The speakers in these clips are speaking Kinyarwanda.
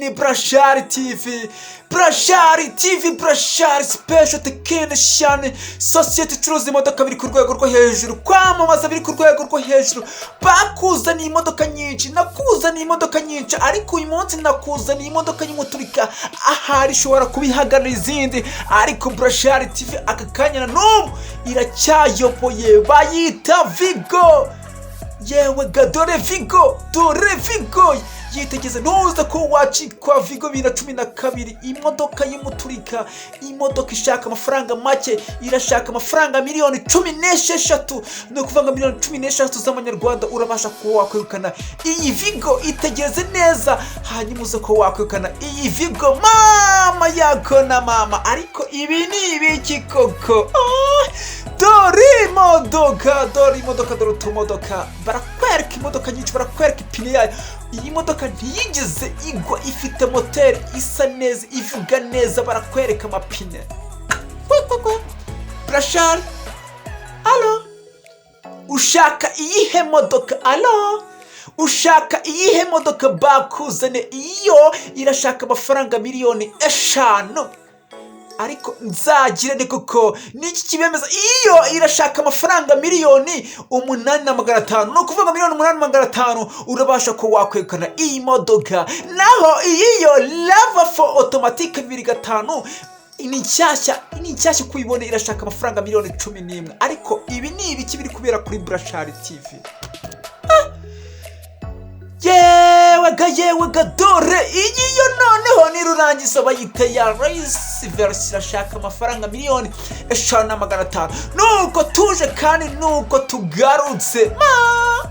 Ni Burashari TV, Burashari TV, Burashari Special Technician, sosiyete icuruza imodoka biri ku rwego rwo hejuru, kwamamaza biri ku rwego rwo hejuru. Bakuzaniye imodoka nyinshi, nakuzaniye imodoka nyinshi, ariko uyu munsi nakuzaniye imodoka y'umuturika, ahari ishobora kuba ihagarara izindi, ariko Burashari TV aka kanya na n'ubu iracyayoboye. Bayita Vigo. Yewe ga, dore Vigo, dore Vigo, yitegeze, ntuze ko wacikwa Vigo 2012, imodoka y'umuturika, imodoka ishaka amafaranga make, irashaka amafaranga miliyoni 16. Ni ukuvuga ngo miliyoni 16 z'amanyarwanda urabasha kuba wakwegukana iyi Vigo. Itegereze neza, hanyuma uze ko wakwegukana iyi Vigo, mama yako na mama. Ariko ibi ni ibiki koko? Ah, dore imodoka, dore imodoka, dore utumodoka. Barakwereka imodoka nyinshi, barakwereka ipine yayo. Iyi modoka ntiyigeze igwa, ifite moteri isa neza, ivuga neza. Barakwereka amapine. Burashari, alo, ushaka iyihe modoka? Alo, ushaka iyihe modoka? Bakuzane iyo irashaka amafaranga miliyoni 5, ariko nzagire ni koko niki kibemeza? Iyo irashaka amafaranga miliyoni 8 na 500. Ni ukuvuga miliyoni 8 na 500 urabasha kuba wakwegukana iyi modoka. Naho iyi yo RAV4 automatique 2.5 ni nshyashya, ni nshyashya uko uyibona, irashaka amafaranga miliyoni 11. Ariko ibi ni ibiki biri kubera kuri Burashari TV? Yewe ga, yewe ga, dore iyi yo noneho nirurangiza, bayita Yaris Versi, irashaka amafaranga miliyoni 5 na 500. Nuko tuje kandi nuko tugarutse, ma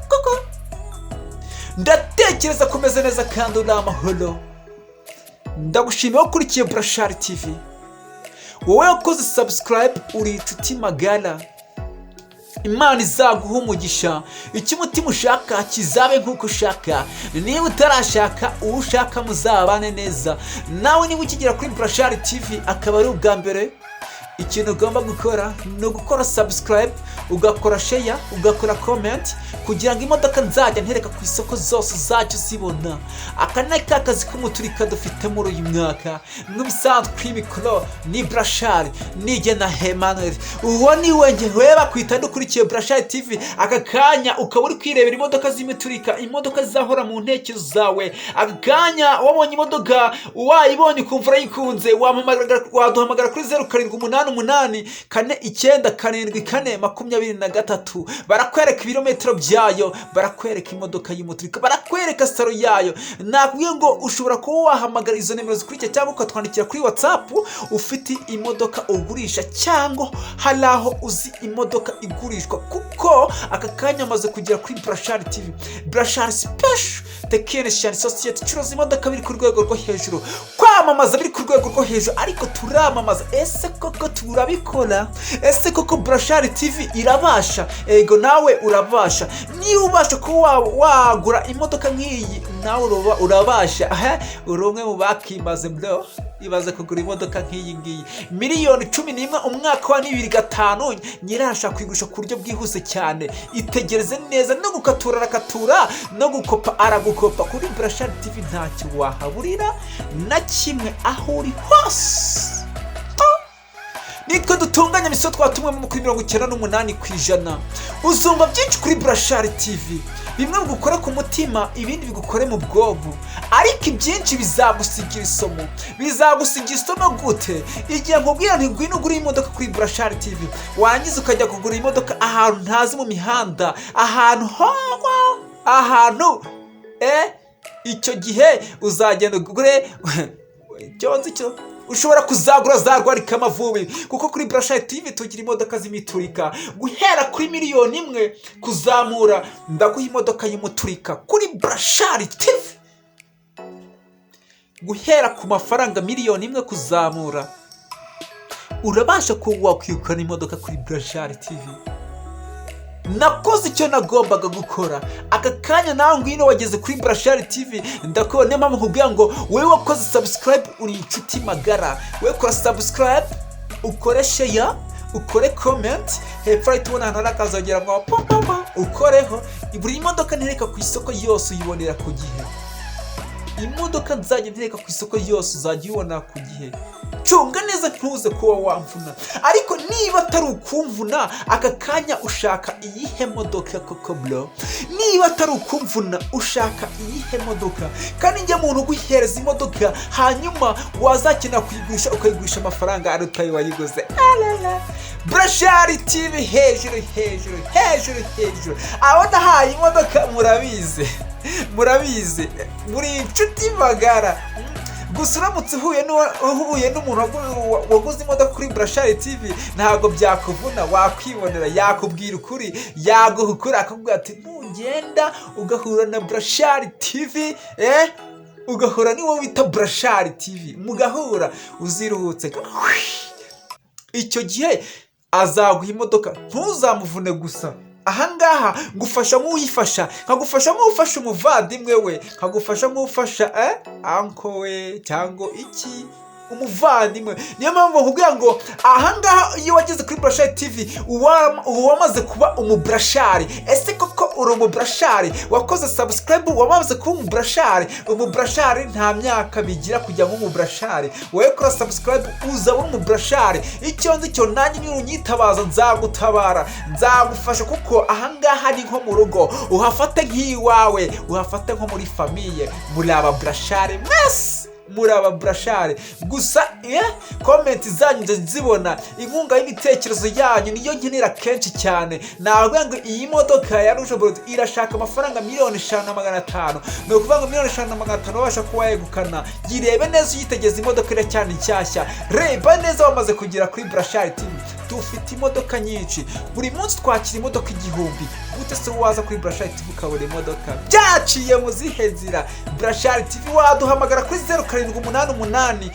koko ndatekereza kumeze neza kandi uri amahoro. Ndagushimiye ko ukurikiye Burashari TV. Wowe wakoze subscribe, uri inshuti magara, Imana izaguha umugisha. Icyo umutima ushaka kizabe nk'uko ushaka. Niba utarashaka, uwo ushaka muzabane neza nawe. Niba ukigera kuri Burashari TV akaba ari ubwa mbere, ikintu ugomba gukora ni ugukora subscribe, ugakora share, ugakora comment, kugira ngo imodoka nzajya ntereka ku isoko zose uzajya uzibona. Aka ni ka kazi k'umuturika dufite muri uyu mwaka. Nk'ibisanzwe, kuri mikoro ni Burashari Nigena Emmanuel, uwo ni we ngewe bakwita. Dukurikiye Burashari TV aka kanya, ukaba uri kwirebera imodoka z'imiturika, imodoka zizahora mu ntekerezo zawe. Aka kanya wabonye imodoka, wayibonye ukumva urayikunze, waduhamagara kuri 0788497423. Barakwereka ibirometero byayo, barakwereka imodoka y'umuturika, barakwereka saro yayo. Nakubwiye ngo ushobora kuba wahamagara izo nimero zikurikira cyangwa ukatwandikira kuri WhatsApp, ufite imodoka ugurisha cyangwa hari aho uzi imodoka igurishwa, kuko aka kanya amaze kugera kuri Burashari TV, Burashari Special Technician, sosiyete icuruza imodoka biri ku rwego rwo hejuru, kwamamaza biri ku rwego rwo hejuru. Ariko turamamaza, ese koko turabikora? Ese koko Burashari TV irabasha? Ego, nawe urabasha. Niba ubasha kuba wagura imodoka nk'iyi, nawe urabasha. Aha, uri umwe mu bakimaze, bro. Ibaze kugura imodoka nk'iyi ngiyi, miliyoni 11, umwaka wa 2005, nyirashaka kuyigurisha ku buryo bwihuse cyane. Itegereze neza, no gukatura arakatura, no gukopa aragukopa. Kuri Burashari TV ntacyo wahaburira na kimwe aho uri hose. Nitwe dutunganya misiyo twatumwe kuri 98%. Uzumva byinshi kuri Burashari TV, bimwe bigukore ku mutima, ibindi bigukore mu bwonko, ariko ibyinshi bizagusigira isomo. Bizagusigira isomo gute? Igihe nkubwira nti ngwino ugure imodoka kuri Burashari TV, warangiza ukajya kugura imodoka ahantu ntazi, mu mihanda, ahantu howa, ahantu icyo gihe uzagenda ugure icyo nzi cyo ushobora kuzagura zarwarika amavubi, kuko kuri Burashari TV tugira imodoka z'imiturika guhera kuri miliyoni 1 kuzamura. Ndaguha imodoka y'umuturika kuri Burashari TV guhera ku mafaranga miliyoni 1 kuzamura. Urabasha kuba wakwirukana imodoka kuri Burashari TV. Nakoze icyo nagombaga gukora. Aka kanya nawe ngwino, wageze kuri Burashari TV, ndakubona. Niyo mpamvu nkubwira ngo wowe wakoze subscribe, uri inshuti magara. Wowe kora subscribe, ukore share, ukore comment. Hepfo ahita ubona ahantu hari akazogera ngo papa, ukoreho. Buri modoka ntereka ku isoko yose uyibonera ku gihe. Imodoka nzajya ntereka ku isoko yose uzajya uyibona ku gihe. Cunga neza, ntuze kuba wamvuna. Ariko niba atari ukumvuna, aka kanya ushaka iyihe modoka koko, bro? Niba atari ukumvuna, ushaka iyihe modoka? Kandi njya muntu uguhereza imodoka, hanyuma wazakenera kuyigurisha, ukayigurisha amafaranga aruta ayo wayiguze. Alala. Burashari TV, hejuru, hejuru, hejuru, hejuru. Abo nahaye imodoka murabizi, murabizi, muri inshuti magara. Gusa uramutse uhuye n'umuntu waguze imodoka kuri Burashari TV, ntabwo byakuvuna, wakwibonera, yakubwira ukuri, yaguha ukuri, akakubwira ati: "Nugenda ugahura na Burashari TV, ugahura n'uwo wita Burashari TV, mugahura uziruhutse." Icyo gihe azaguha imodoka, ntuzamuvune. Gusa ahangaha ngufasha nk'uyifasha, nkagufasha nk'ufasha umuvandimwe we, nkagufasha nk'ufasha uncle we cyangwa iki, umuvandimwe. Niyo mpamvu bakubwira ngo ahangaha iyo wageze kuri Burashari TV uba wamaze kuba umuburashari. Ese koko uri umuburashari? Wakoze subscribe, wamaze kuba umuburashari. Umuburashari nta myaka bigira kujya nk'umuburashari. Wowe kora subscribe, uzaba uri umuburashari. Icyo nzi cyo, nanjye niba unyitabaza nzagutabara, nzagufasha, kuko ahangaha ni nko mu rugo, uhafate nk'iwawe, uhafate nko muri famille. Muri ababurashari mwese, muri ababurashari. Gusa comment zanyu nzibona, inkunga y'ibitekerezo yanyu niyo nkenera kenshi cyane. Navuga ngo iyi modoka ya Rouge Bordeaux irashaka amafaranga 5,500,000. Ni ukuvuga ngo 5,500,000 wabasha kuba wayegukana. Yirebe neza, uyitegeze, imodoka iracyari nshyashya. Reba neza, wamaze kugera kuri Burashari TV. Dufite imodoka nyinshi, buri munsi twakira imodoka 1000. Gute se waza kuri Burashari TV ukabura imodoka? Byaciye mu zihe nzira? Burashari TV, waduhamagara kuri 0788497423,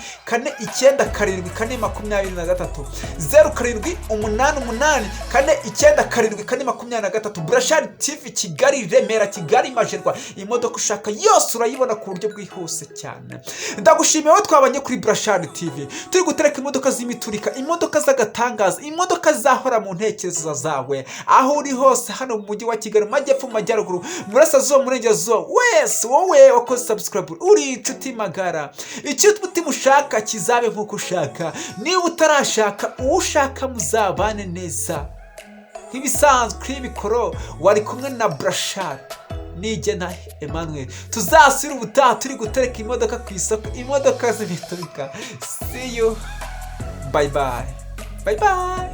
0788497423. Burashari TV, Kigali Remera, Kigali Majerwa, imodoka ushaka yose urayibona ku buryo bwihuse cyane. Ndagushimiye wowe twabanye kuri Burashari TV, turi gutereka imodoka z'imiturika, imodoka z'agatangaza, imodoka zahora mu ntekerezo zawe aho uri hose hano mu mujyi wa Kigali, mu majyepfo, mu majyaruguru, mu burasirazuba, mu burengerazuba. Wese wowe wakoze subscribe, uri inshuti magara. Icyo umutima ushaka kizabe nk'uko ushaka. Niba utarashaka, uwo ushaka muzabane neza. Nk'ibisanzwe, kuri mikoro wari kumwe na Burashari Nigena Emmanuel. Tuzasubira ubutaha turi gutereka imodoka ku isoko, imodoka z'imiturika. See you, bye bye, bye bye.